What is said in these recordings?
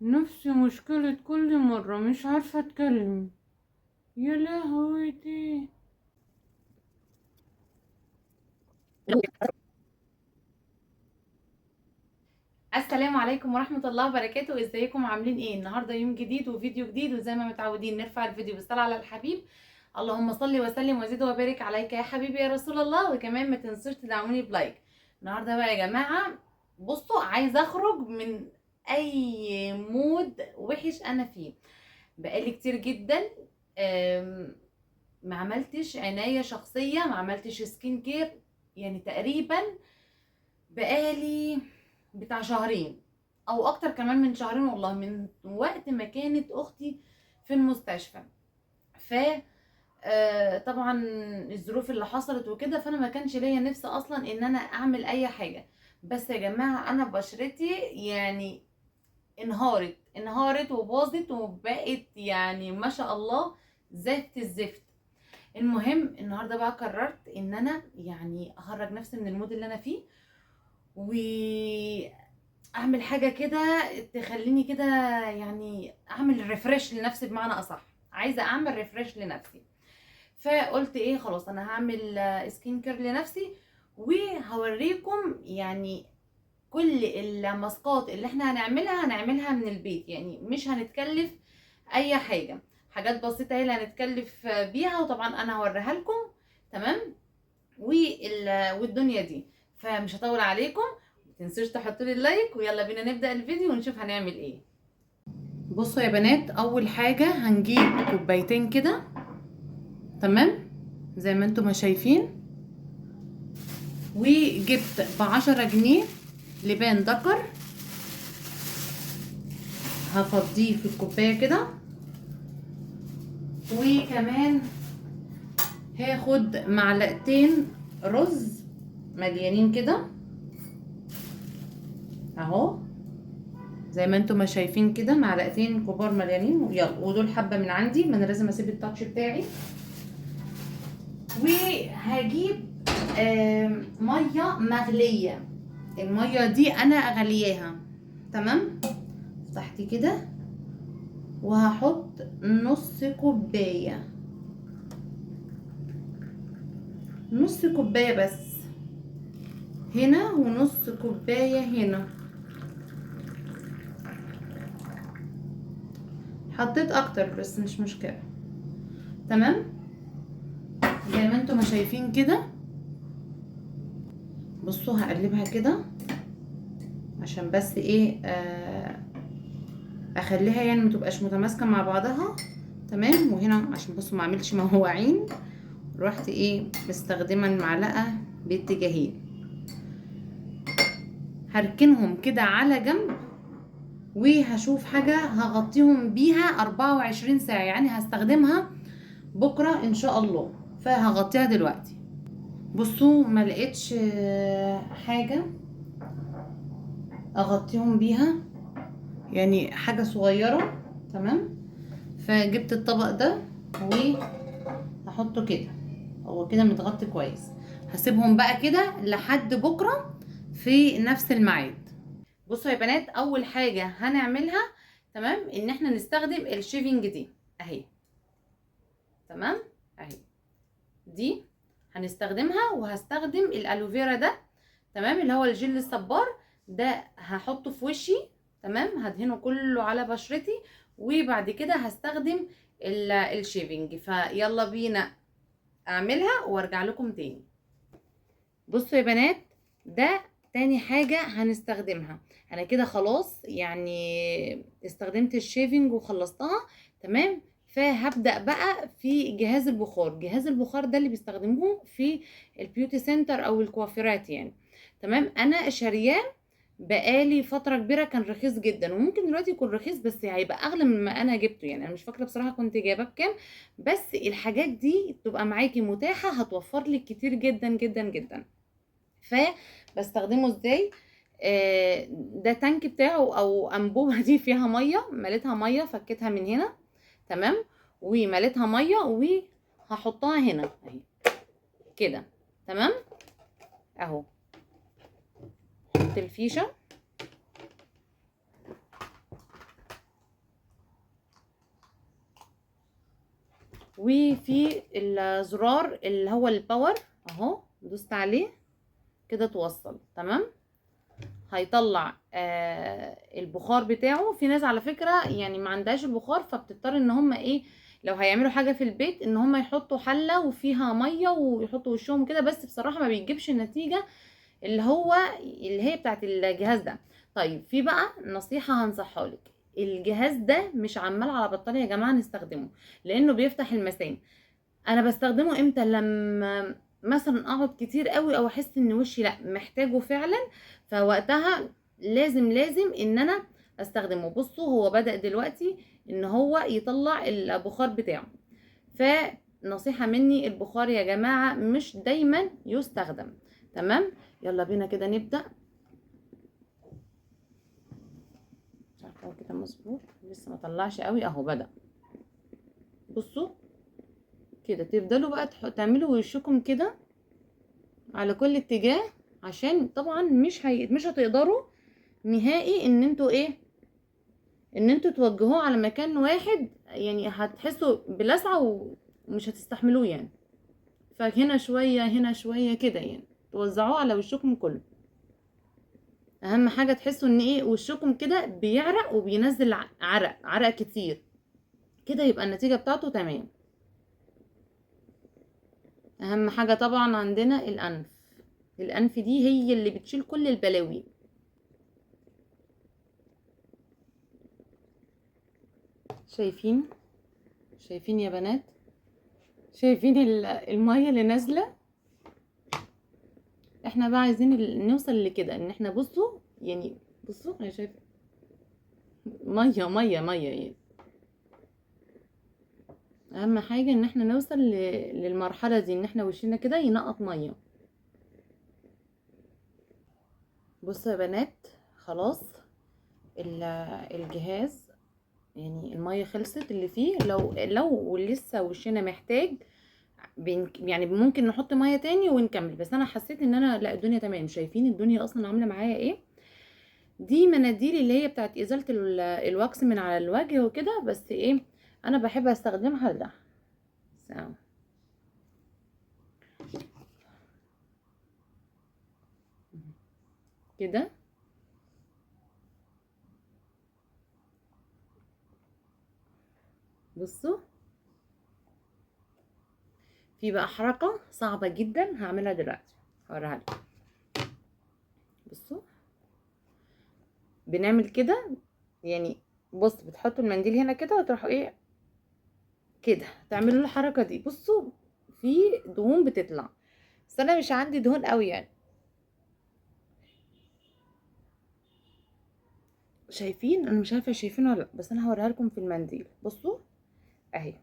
نفس مشكلة كل مرة، مش عارفة اتكلم. يا لهوتي. السلام عليكم ورحمة الله وبركاته. ازيكم عاملين ايه؟ النهاردة يوم جديد وفيديو جديد، وزي ما متعودين نرفع الفيديو بالصلاة على الحبيب. اللهم صل وسلم وزد وبارك عليك يا حبيبي يا رسول الله. وكمان ما تنسوش تدعموني ب like. النهارده بقى يا جماعة بصوا، عايزة اخرج من اي mood وحش انا فيه. بقالي كتير جدا ما عملتش عناية شخصية، ما عملتش skin care، يعني تقريبا بقالي بتاع شهرين او اكتر كمان من شهرين والله، من وقت ما كانت اختي في المستشفى. ف طبعا الظروف اللي حصلت وكده، فانا ما كانش ليا نفس اصلا ان انا اعمل اي حاجة. بس يا جماعة انا بشرتي يعني انهارت وباظت وبقت يعني ما شاء الله زفت الزفت. المهم النهارده بقى قررت ان انا يعني اخرج نفسي من ال mood اللي انا فيه، واعمل حاجة كده تخليني كده يعني اعمل refresh لنفسي، بمعنى اصح عايزه اعمل refresh لنفسي. فقلت ايه، خلاص انا هعمل skin care لنفسي وهوريكم يعني كل الماسكات اللي احنا هنعملها من البيت، يعني مش هنتكلف اي حاجة، حاجات بسيطة هي اللي هنتكلف بيها، وطبعا انا هوريها لكم. تمام؟ والدنيا دي، فمش هطول عليكم، ما تنسوش تحطوا لي ال like، ويلا بينا نبدا الفيديو ونشوف هنعمل ايه. بصوا يا بنات، اول حاجة هنجيب كوبايتين كده، تمام، زي ما انتم ما شايفين، وجبت ب10 جنيه لبان دكر، هفضيه في الكوباية كده، وكمان هاخد معلقتين رز مليانين كده اهو، زي ما انتم ما شايفين كده، معلقتين كبار مليانين. يلا، ودول حبه من عندي، ما انا لازم اسيب التاتش بتاعي. وهجيب مية مغليه، المية دي انا اغلياها، تمام، فتحت كده، وهحط نص كوباية، نص كوباية بس هنا، ونص كوباية هنا. حطيت اكتر بس مش مشكلة. تمام، زي ما انتم ما شايفين كده. بصوا هقلبها كده عشان بس ايه، اخليها يعني ما تبقاش متماسكة مع بعضها. تمام، وهنا عشان بصوا ما اعملش مواعين، رحت ايه مستخدمة المعلقة باتجاهين. هركنهم كده على جنب، وهشوف حاجة هغطيهم بيها 24 ساعة، يعني هستخدمها بكره ان شاء الله، فهغطيها دلوقتي. بصوا ما لقيتش حاجة اغطيهم بيها، يعني حاجة صغيرة. تمام، فجبت الطبق ده وهحطه كده، هو كده متغطي كويس. هسيبهم بقى كده لحد بكره في نفس الميعاد. بصوا يا بنات، اول حاجة هنعملها، تمام، ان احنا نستخدم ال shaving دي اهي. تمام، اهي دي هنستخدمها، وهستخدم ال aloe vera ده، تمام، اللي هو الجل الصبار ده، هحطه في وشي. تمام، هدهنه كله على بشرتي، وبعد كده هستخدم ال shaving. فيلا بينا اعملها وارجع لكم تاني. بصوا يا بنات، ده تاني حاجة هنستخدمها. انا كده خلاص يعني استخدمت ال shaving وخلصتها. تمام، فهبدأ بقى في جهاز البخار. جهاز البخار ده اللي بيستخدموه في ال beauty center او الكوافيرات يعني. تمام، انا شارياه بقالي فترة كبيرة، كان رخيص جدا، وممكن دلوقتي يكون رخيص بس هيبقى اغلى مما انا جبته، يعني انا مش فاكرة بصراحة كنت جايباه بكام، بس الحاجات دي تبقى معاكي متاحة، هتوفر لك كتير جدا جدا جدا. فبستخدمه ازاي؟ ده تانك بتاعه او انبوبة دي فيها مية، مليتها مية، فكيتها من هنا، تمام، ومليتها مية وهحطها هنا اهي كده. تمام، اهو حط الفيشه. وفي الزرار اللي هو ال power اهو، دوست عليه كده توصل. تمام، هيطلع البخار بتاعه. في ناس على فكرة يعني ما عندهاش البخار، فبتضطر ان هم ايه، لو هيعملوا حاجة في البيت ان هم يحطوا حلة وفيها مية ويحطوا وشهم كده، بس بصراحة ما بيجيبش النتيجة اللي هي بتاعت الجهاز ده. طيب في بقى نصيحة هنصحها لك، الجهاز ده مش عمال على بطال يا جماعة نستخدمه، لانه بيفتح المسام. انا بستخدمه امتى؟ لما مثلا اقعد كتير قوي او احس ان وشي لا محتاجه فعلا، فوقتها لازم ان انا استخدمه. بصوا هو بدأ دلوقتي ان هو يطلع البخار بتاعه. فنصيحة مني، البخار يا جماعة مش دايما يستخدم. تمام، يلا بينا كده نبدأ. مش عارفة هو كده مظبوط، لسه ما طلعش قوي اهو، بدأ. بصوا كده تفضلوا بقى تعملوا وشكم كده على كل اتجاه، عشان طبعا مش هتقدروا نهائي ان انتوا ايه، ان انتوا توجهوه على مكان واحد، يعني هتحسوا بلسعة ومش هتستحملوه يعني. فهنا شوية هنا شوية كده يعني، توزعوه على وشكم كله. اهم حاجة تحسوا ان ايه، وشكم كده بيعرق وبينزل عرق كتير كده، يبقى النتيجة بتاعته تمام. اهم حاجة طبعا عندنا الانف، الانف دي هي اللي بتشيل كل البلاوي. شايفين؟ شايفين يا بنات؟ شايفين المية اللي نازلة؟ احنا بقى عايزين نوصل لكده، ان احنا بصوا يعني، بصوا انا شايفة مية مية مية يعني. اهم حاجة ان احنا نوصل للمرحلة دي، ان احنا وشنا كده ينقط مية. بصوا يا بنات، خلاص الجهاز يعني المية خلصت اللي فيه. لو لسه وشنا محتاج يعني ممكن نحط مية تاني ونكمل، بس انا حسيت ان انا لا، الدنيا تمام. شايفين الدنيا اصلا عاملة معايا ايه؟ دي مناديل اللي هي بتاعت ازالة الواكس من على الوجه وكده، بس ايه، انا بحب استخدمها لده. كده بصوا، في بقى حركة صعبة جدا هعملها دلوقتي، هوريها لكم. بصوا بنعمل كده يعني، بص بتحطوا المنديل هنا كده وتروحوا ايه كده تعملوا الحركة دي. بصوا في دهون بتطلع، بس انا مش عندي دهون قوي يعني. شايفين؟ انا مش عارفة شايفين ولا لا، بس انا هوريها لكم في المنديل. بصوا اهي،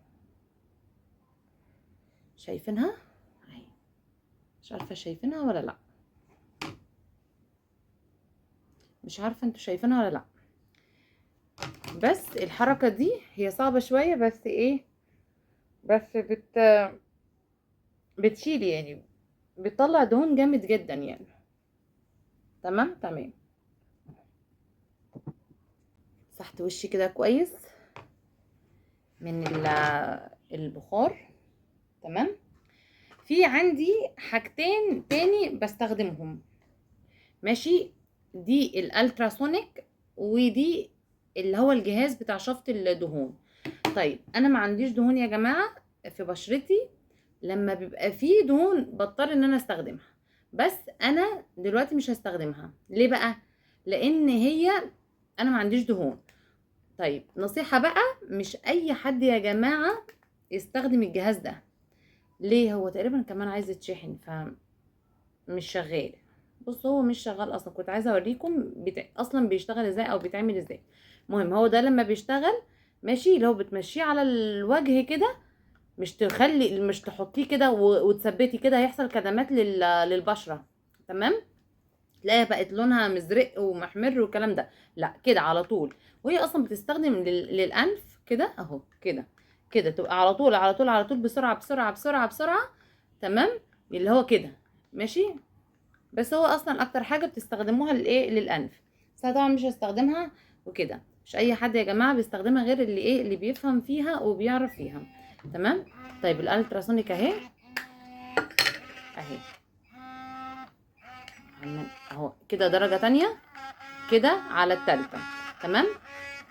شايفينها اهي، مش عارفة شايفينها ولا لا، مش عارفة انتوا شايفينها ولا لا، بس الحركة دي هي صعبة شوية، بس ايه، بس بتشيل يعني، بتطلع دهون جامد جدا يعني. تمام تمام. مسحت وشي كده كويس من البخار. تمام. في عندي حاجتين تاني بستخدمهم، ماشي، دي ال ultrasonic ودي اللي هو الجهاز بتاع شفط الدهون. طيب انا ما عنديش دهون يا جماعة في بشرتي، لما بيبقى فيه دهون بضطر ان انا استخدمها، بس انا دلوقتي مش هستخدمها. ليه بقى؟ لان هي انا ما عنديش دهون. طيب نصيحة بقى، مش اي حد يا جماعة يستخدم الجهاز ده. ليه؟ هو تقريبا كمان عايز يتشحن فمش شغال. بص هو مش شغال اصلا، كنت عايزه اوريكم اصلا بيشتغل ازاي او بيتعمل ازاي. المهم هو ده لما بيشتغل ماشي، اللي هو بتمشيه على الوجه كده، مش تحطيه كده وتثبتي كده، هيحصل كدمات للبشره. تمام، تلاقيها بقت لونها مزرق ومحمر والكلام ده، لا كده على طول. وهي اصلا بتستخدم للانف كده اهو، كده كده تبقى على طول على طول على طول، بسرعة بسرعة بسرعة بسرعة. تمام، اللي هو كده ماشي. بس هو اصلا اكتر حاجة بتستخدموها للايه؟ للانف. بس انا طبعا مش هستخدمها وكده، مش اي حد يا جماعة بيستخدمها غير اللي ايه، اللي بيفهم فيها وبيعرف فيها. تمام. طيب ال ultrasonic اهي اهي اهو كده درجه تانية كده على التالتة. تمام،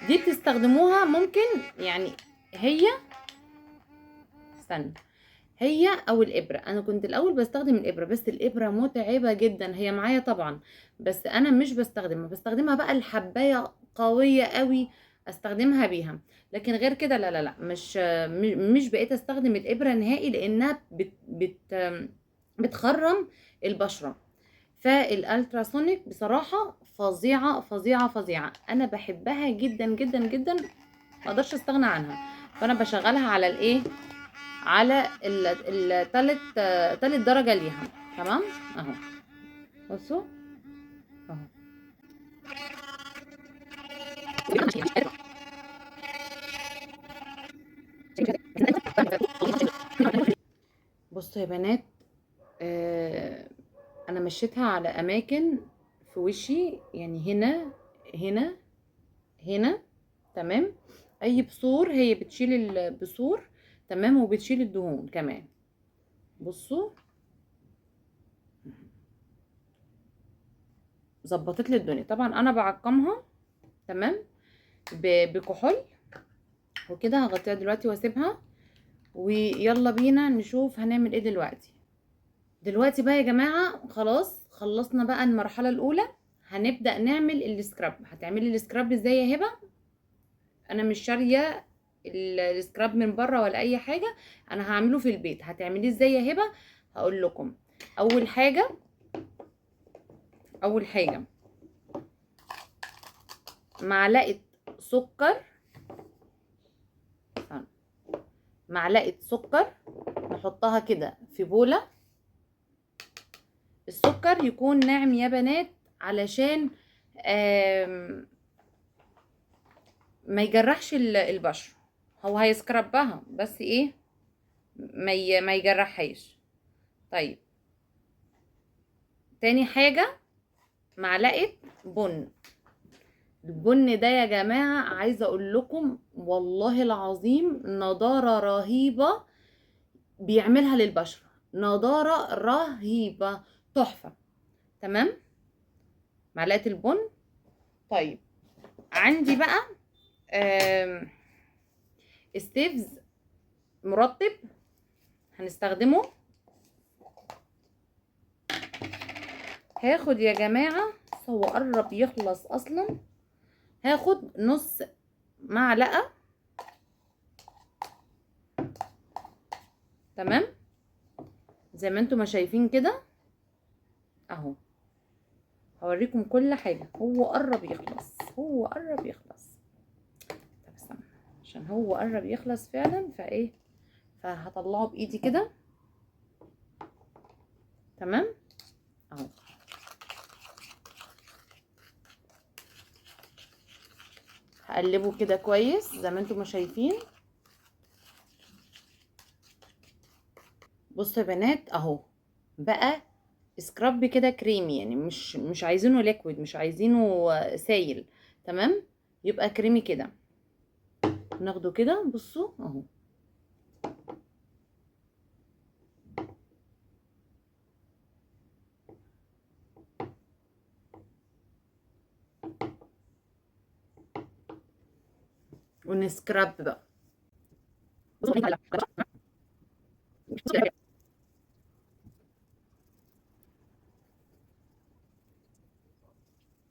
دي بتستخدموها ممكن يعني هي استنى هي او الابره. انا كنت الاول بستخدم الابره، بس الابره متعبة جدا، هي معايا طبعا بس انا مش بستخدمها. بستخدمها بقى الحبايه قوية قوي استخدمها بيها، لكن غير كده لا لا لا، مش بقيت استخدم الابره نهائي، لانها بت بت بتخرم البشرة. فال ultrasonic بصراحة فظيعة فظيعة فظيعة، انا بحبها جدا جدا جدا، ما اقدرش استغنى عنها. فانا بشغلها على الايه، على التالت، تالت درجه ليها. تمام اهو، بصوا اهو. بصوا يا بنات، انا مشيتها على اماكن في وشي، يعني هنا هنا هنا. تمام، اي بثور هي بتشيل البثور، تمام، وبتشيل الدهون كمان. بصوا ظبطت لي الدنيا. طبعا انا بعقمها تمام بكحول وكده. هغطيها دلوقتي واسيبها، ويلا بينا نشوف هنعمل ايه دلوقتي. دلوقتي بقى يا جماعة خلاص خلصنا بقى المرحلة الاولى، هنبدا نعمل ال scrub. هتعملي ال scrub ازاي يا هبه؟ انا مش شاريه ال scrub من بره ولا اي حاجة، انا هعمله في البيت. هتعمليه ازاي يا هبه؟ هقول لكم. اول حاجة معلقه سكر، معلقه سكر نحطها كده في بوله. السكر يكون ناعم يا بنات علشان ما يجرحش البشرة. هو هيسكربها بس ايه، ما يجرحهاش. طيب تاني حاجة معلقه بن. البن ده يا جماعة عايزه اقول لكم والله العظيم نضاره رهيبة بيعملها للبشره، نضاره رهيبة تحفة. تمام، معلقه البن. طيب عندي بقى ستيفز مرطب هنستخدمه. هاخد يا جماعة، هو قرب يخلص اصلا، هاخد نص معلقه. تمام، زي ما انتم ما شايفين كده اهو، هوريكم كل حاجة. هو قرب يخلص، هو قرب يخلص. طب استنى عشان هو قرب يخلص فعلا، فايه فهطلعه بايدي كده. تمام اهو. هقلبه كده كويس زي ما انتم ما شايفين. بصوا يا بنات اهو بقى scrub كده كريمي، يعني مش عايزينه liquid، مش عايزينه سايل. تمام، يبقى كريمي كده. ناخده كده، بصوا اهو. ونسكراب بقى.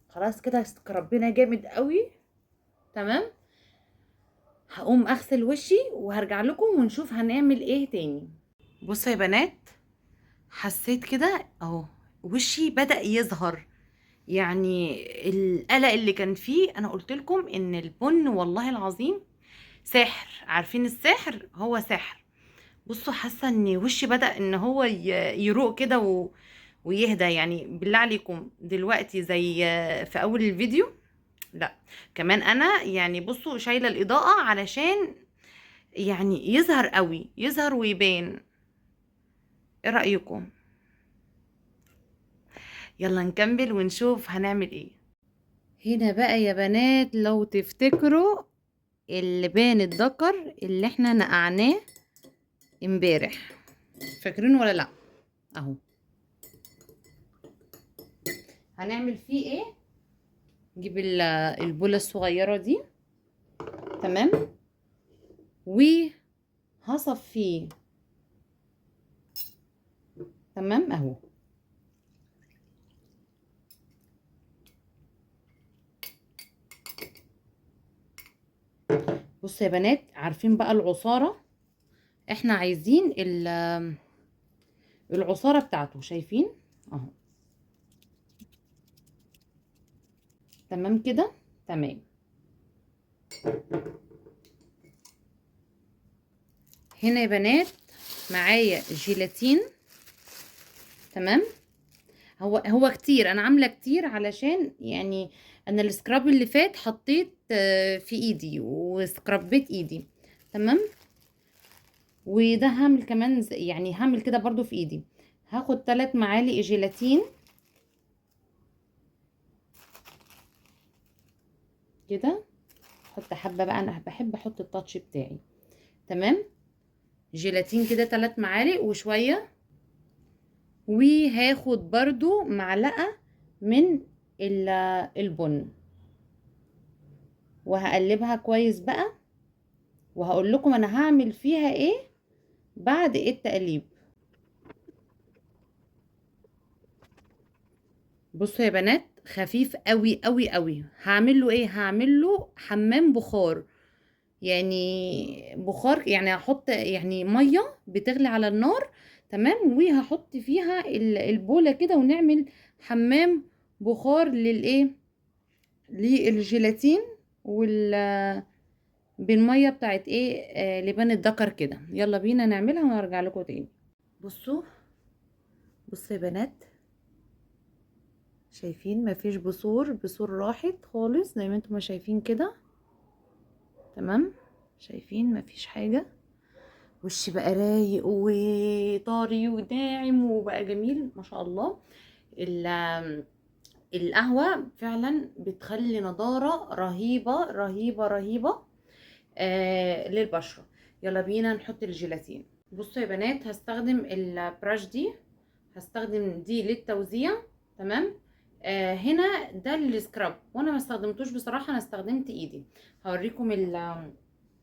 خلاص كده سكربنا جامد قوي. تمام، هقوم اغسل وشي وهرجع لكم ونشوف هنعمل ايه تاني. بصوا يا بنات، حسيت كده اهو وشي بدأ يظهر، يعني القلق اللي كان فيه. انا قلت لكم ان البن والله العظيم ساحر، عارفين السحر هو سحر. بصوا حاسه ان وشي بدأ ان هو يروق كده ويهدى. يعني بالله عليكم دلوقتي زي في اول الفيديو، لا كمان انا يعني بصوا شايله الاضاءة علشان يعني يظهر قوي، يظهر ويبان. ايه رايكم؟ يلا نكمل ونشوف هنعمل ايه. هنا بقى يا بنات لو تفتكروا اللبان الذكر اللي احنا نقعناه امبارح، فاكرين ولا لا؟ اهو هنعمل فيه ايه؟ نجيب البوله الصغيرة دي، تمام، وهصفيه، تمام اهو. بصوا يا بنات، عارفين بقى العصاره، احنا عايزين العصاره بتاعته، شايفين اهو، تمام كده، تمام. هنا يا بنات معايا جيلاتين، تمام. هو كتير، انا عامله كتير علشان يعني انا ال scrub اللي فات حطيت في ايدي وسكربيت ايدي، تمام. وده هعمل كمان يعني هعمل كده برضو في ايدي. هاخد 3 معالق جيلاتين كده، احط حبه بقى، انا بحب احط ال touch بتاعي، تمام. جيلاتين كده 3 معالق وشوية، وهاخد برضو معلقه من البن، وهقلبها كويس بقى، وهقول لكم انا هعمل فيها ايه بعد التقليب. بصوا يا بنات، خفيف قوي قوي قوي. هعمل له ايه؟ هعمل له حمام بخار، يعني بخار، يعني هحط يعني مية بتغلي على النار، تمام، وهحط فيها البوله كده، ونعمل حمام بخار للايه، للجيلاتين بالمية بتاعت ايه، لبان الذكر كده. يلا بينا نعملها وهرجع لكم تاني. بصوا يا بنات، شايفين مفيش بثور، بثور راحت خالص زي ما انتم ما شايفين كده، تمام. شايفين مفيش حاجة، وشي بقى رايق وطري وناعم وبقى جميل ما شاء الله. القهوة فعلا بتخلي نضاره رهيبة رهيبة رهيبة للبشره. يلا بينا نحط الجيلاتين. بصوا يا بنات، هستخدم البراش دي، هستخدم دي للتوزيع، تمام. هنا ده السكراب، وانا ما استخدمتوش بصراحة، انا استخدمت ايدي. هوريكم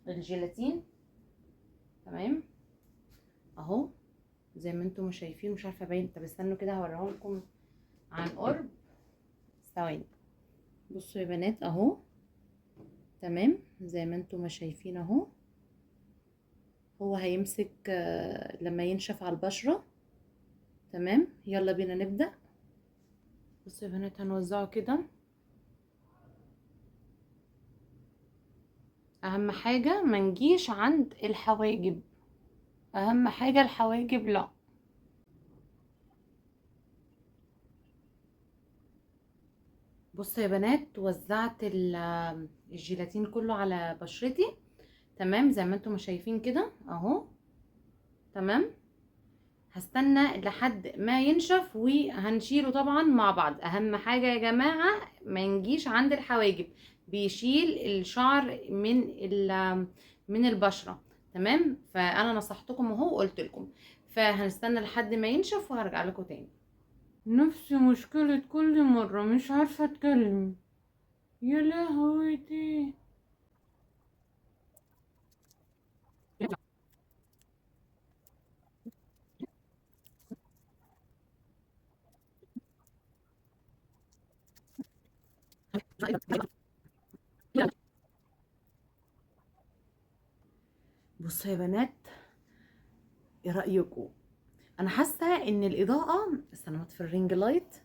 الجيلاتين، تمام اهو زي ما انتم شايفين، مش عارفه باين، طب استنوا كده هوريهم لكم عن قرب ثواني. بصوا يا بنات اهو، تمام زي ما انتم ما شايفين اهو، هو هيمسك لما ينشف على البشرة، تمام. يلا بينا نبدأ. بصوا يا بنات، هنوزعه كده. اهم حاجة ما نجيش عند الحواجب، اهم حاجة الحواجب لا. بصوا يا بنات، وزعت الجيلاتين كله على بشرتي، تمام زي ما انتم شايفين كده اهو، تمام. هستنى لحد ما ينشف وهنشيله طبعا مع بعض. اهم حاجة يا جماعة ما نجيش عند الحواجب، بيشيل الشعر من البشرة، تمام. فانا نصحتكم اهو وقلت لكم، فهنستنى لحد ما ينشف وهرجع لكم تاني. نفس مشكلة كل مرة، مش عارفة اتكلم، يا لهوتي. بصوا يا بنات، ايه رأيكم؟ انا حاسه ان الاضاءة، استنى اطفي ال ring light.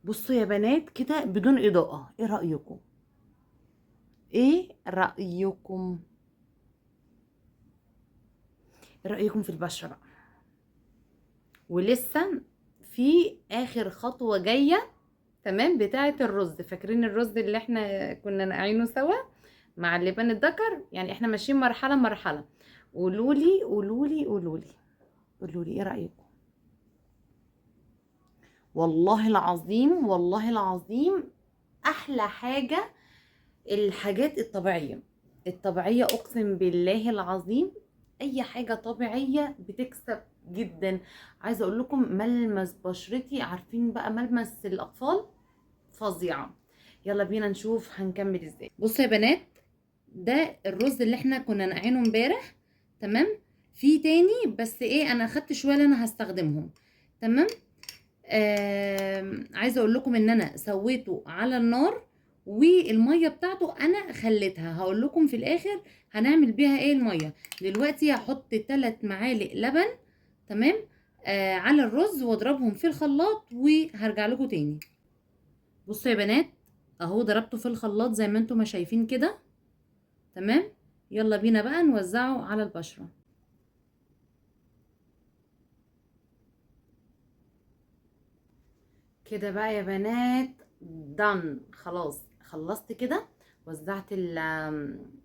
بصوا يا بنات كده بدون اضاءه، ايه رايكم؟ ايه رايكم؟ ايه رايكم في البشرة بقى؟ ولسه في اخر خطوة جاية، تمام، بتاعه الرز. فاكرين الرز اللي احنا كنا نقعينه سوا مع اللبان الذكر؟ يعني احنا ماشيين مرحلة مرحلة. قولولي قولولي قولولي قولولي ايه رايكم؟ والله العظيم، والله العظيم احلى حاجة الحاجات الطبيعية. الطبيعية اقسم بالله العظيم اي حاجة طبيعية بتكسب جدا. عايزه اقول لكم ملمس بشرتي، عارفين بقى ملمس الاطفال، فظيعة. يلا بينا نشوف هنكمل ازاي. بصوا يا بنات، ده الرز اللي احنا كنا نقعينه امبارح، تمام؟ في تاني بس ايه، انا خدت شوية اللي انا هستخدمهم، تمام؟ عايزه اقول لكم ان انا سويته على النار، والمية بتاعته انا خليتها، هقول لكم في الاخر هنعمل بيها ايه المية. دلوقتي هحط 3 معالق لبن، تمام، على الرز، واضربهم في الخلاط وهرجع لكم تاني. بصوا يا بنات، اهو ضربته في الخلاط زي ما انتم ما شايفين كده، تمام؟ يلا بينا بقى نوزعه على البشرة. كده بقى يا بنات دان، خلاص خلصت كده، وزعت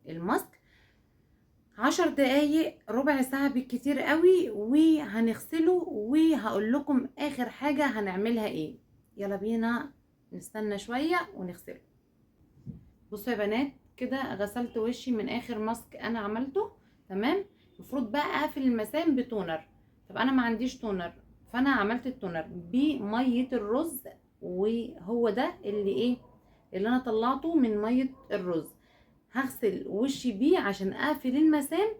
الماسك. 10 دقايق، ربع ساعة بالكتير قوي، وهنغسله وهقول لكم اخر حاجة هنعملها ايه. يلا بينا نستنى شوية ونغسله. بصوا يا بنات، كده غسلت وشي من اخر ماسك انا عملته، تمام؟ المفروض بقى اقفل المسام ب toner. طب انا ما عنديش toner، فانا عملت ال toner بمية الرز، وهو ده اللي ايه اللي انا طلعته من مية الرز. هغسل وشي بيه عشان اقفل المسام،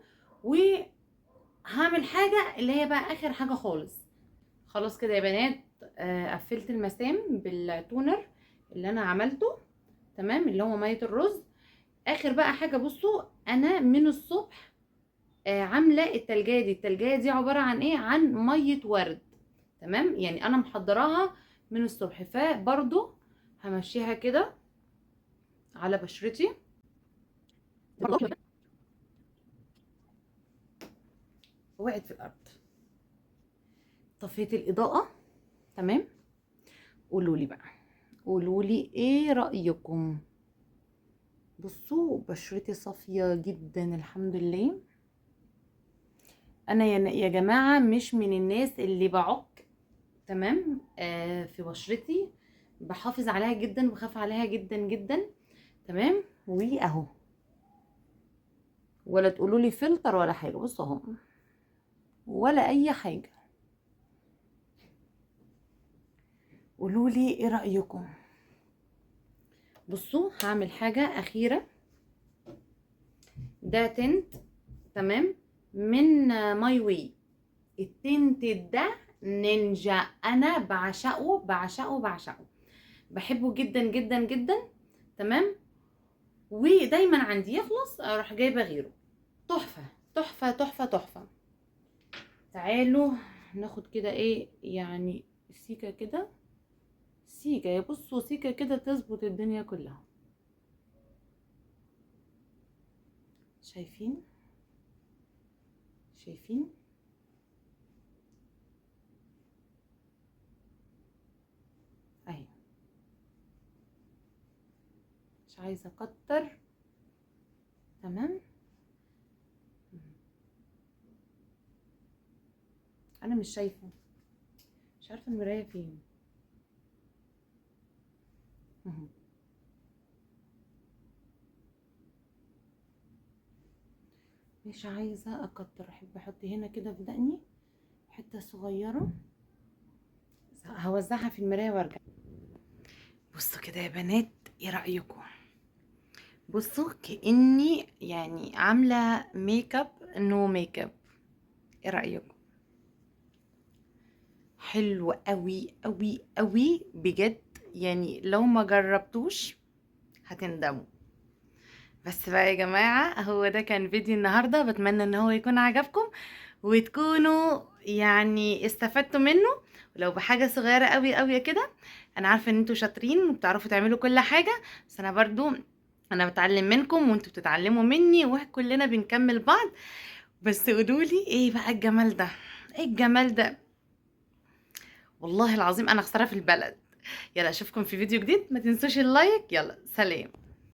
وهعمل حاجة اللي هي بقى اخر حاجة خالص. خلاص كده يا بنات، قفلت المسام بال toner اللي انا عملته، تمام، اللي هو مية الرز. اخر بقى حاجة، بصوا انا من الصبح عاملة التلجاية دي. التلجاية دي عبارة عن ايه؟ عن مية ورد، تمام؟ يعني انا محضراها من الصبح، فبرضو همشيها كده على بشرتي. وقعت في الارض. طفيت الاضاءة، تمام؟ قولولي بقى، قولولي ايه رأيكم؟ بصوا بشرتي صافية جدا الحمد لله. انا يا جماعة مش من الناس اللي بعك، تمام؟ في بشرتي بحافظ عليها جدا، بخاف عليها جدا جدا، تمام؟ واهو، ولا تقولوا لي فلتر ولا حاجة، بصوا اهو، ولا اي حاجة. قولوا لي ايه رايكم؟ بصوا هعمل حاجة اخيرة. ده tint، تمام، من My Way. ال tint ده نينجا، انا بعشقه بعشقه بعشقه، بحبه جدا جدا جدا، تمام؟ ودايما عندي يخلص اروح جايبه غيره. تحفة تحفة تحفة تحفة. تعالوا ناخد كده ايه، يعني سيكه كده، سيكه، يا بصوا سيكه كده تظبط الدنيا كلها. شايفين؟ شايفين؟ اهي، مش عايزه اكتر، تمام؟ انا مش شايفه، مش عارفه المراية فين. مش عايزه اكتر، احب احط هنا كده في دقني حتة صغيرة، هوزعها في المراية وارجع. بصوا كده يا بنات، ايه رايكم؟ بصوا كاني يعني عامله makeup no makeup. ايه رايكم؟ حلو قوي قوي قوي بجد، يعني لو ما جربتوش هتندموا. بس بقى يا جماعة، هو ده كان فيديو النهاردة، بتمنى ان هو يكون عجبكم وتكونوا يعني استفدتوا منه، ولو بحاجة صغيرة قوي قوي كده. انا عارفة ان انتوا شاطرين وبتعرفوا تعملوا كل حاجة، بس انا برضو بتعلم منكم وانتوا بتتعلموا مني، وكلنا بنكمل بعض. بس قولولي ايه بقى الجمال ده؟ ايه الجمال ده؟ والله العظيم انا خسارة في البلد. يلا اشوفكم في فيديو جديد، ما تنسوش اللايك. يلا سلام.